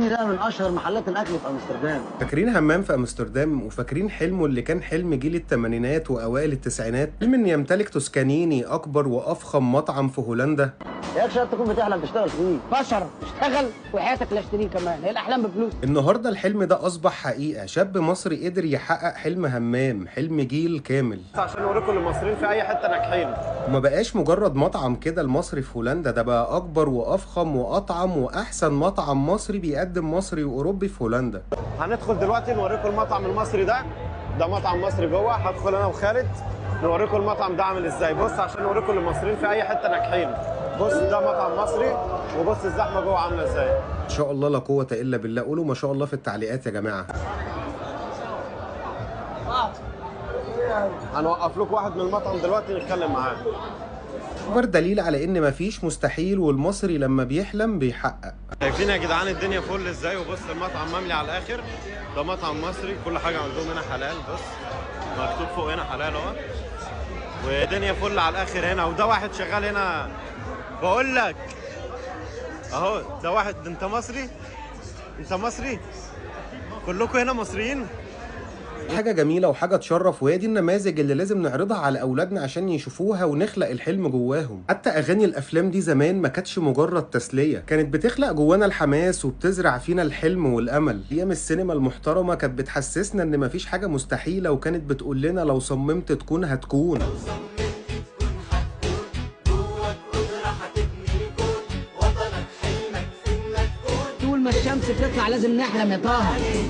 توسكانيني ده من اشهر محلات الاكل في امستردام. فاكرين همام في امستردام؟ وفاكرين حلمه اللي كان حلم جيل الثمانينات واوائل التسعينات، حلم ان يمتلك توسكانيني اكبر وافخم مطعم في هولندا؟ يا اخي تكون بتحلم تشتغل فيه. بشر اشتغل وحياتك لا اشتريه كمان، هي الاحلام بفلوس. النهارده الحلم ده اصبح حقيقة، شاب مصري قدر يحقق حلم همام، حلم جيل كامل. عشان اوريكم المصريين في اي حتة ناجحين. وما بقاش مجرد مطعم كده المصري في هولندا، ده بقى اكبر وافخم واطعم واحسن مطعم مصري بيقدم مصري واوروبي في هولندا. هندخل دلوقتي نوريكم المطعم المصري ده، ده مطعم مصري جوه. هدخل انا وخالد نوريكم المطعم ده عامل ازاي. بص عشان نوريكم المصريين في اي حتة ناجحين. بص ده مطعم مصري، وبص الزحمة جوه عامله ازاي. ان شاء الله لا قوة الا بالله، قولوا ما شاء الله في التعليقات يا جماعة. هنوقف لكم واحد من المطعم دلوقتي نتكلم معاه. اكبر دليل على ان مفيش مستحيل، والمصري لما بيحلم بيحقق. شايفين يا جدعان الدنيا فل ازاي؟ وبص المطعم مملي على الاخر. ده مطعم مصري، كل حاجة عندهم هنا حلال. بص مكتوب فوق هنا حلال اهو، ودنيا فل على الاخر هنا. وده واحد شغال هنا، بقول لك اهو ده واحد. انت مصري؟ انت مصري؟ كلكم هنا مصريين؟ حاجة جميلة وحاجة تشرف، وهي دي النماذج اللي لازم نعرضها على أولادنا عشان يشوفوها ونخلق الحلم جواهم. حتى أغاني الأفلام دي زمان ما كانتش مجرد تسلية، كانت بتخلق جوانا الحماس وبتزرع فينا الحلم والأمل. أيام السينما المحترمة كانت بتحسسنا إن مفيش حاجة مستحيلة، وكانت بتقول لنا لو صممت تكون هتكون. طول ما الشمس بتطلع لازم نحلم يا طه.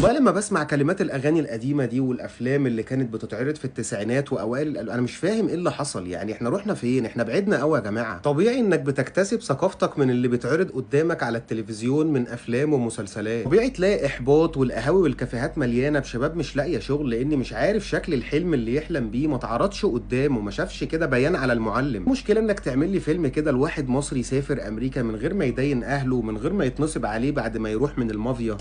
بقى لما بسمع كلمات الاغاني القديمة دي والافلام اللي كانت بتتعرض في التسعينات واوائل، انا مش فاهم ايه اللي حصل. يعني احنا رحنا فين؟ احنا بعدنا قوي يا جماعة. طبيعي انك بتكتسب ثقافتك من اللي بيتعرض قدامك على التلفزيون من افلام ومسلسلات. طبيعي تلاقي احباط، والقهاوي والكافيهات مليانة بشباب مش لاقيه شغل لان مش عارف شكل الحلم اللي يحلم بيه، ما اتعرضش قدامه، ما شافش كده بيان على المعلم. المشكلة انك تعمل لي فيلم كده لواحد مصري سافر امريكا من غير ما يدين اهله ومن غير ما يتنصب عليه بعد ما يروح من المافيا.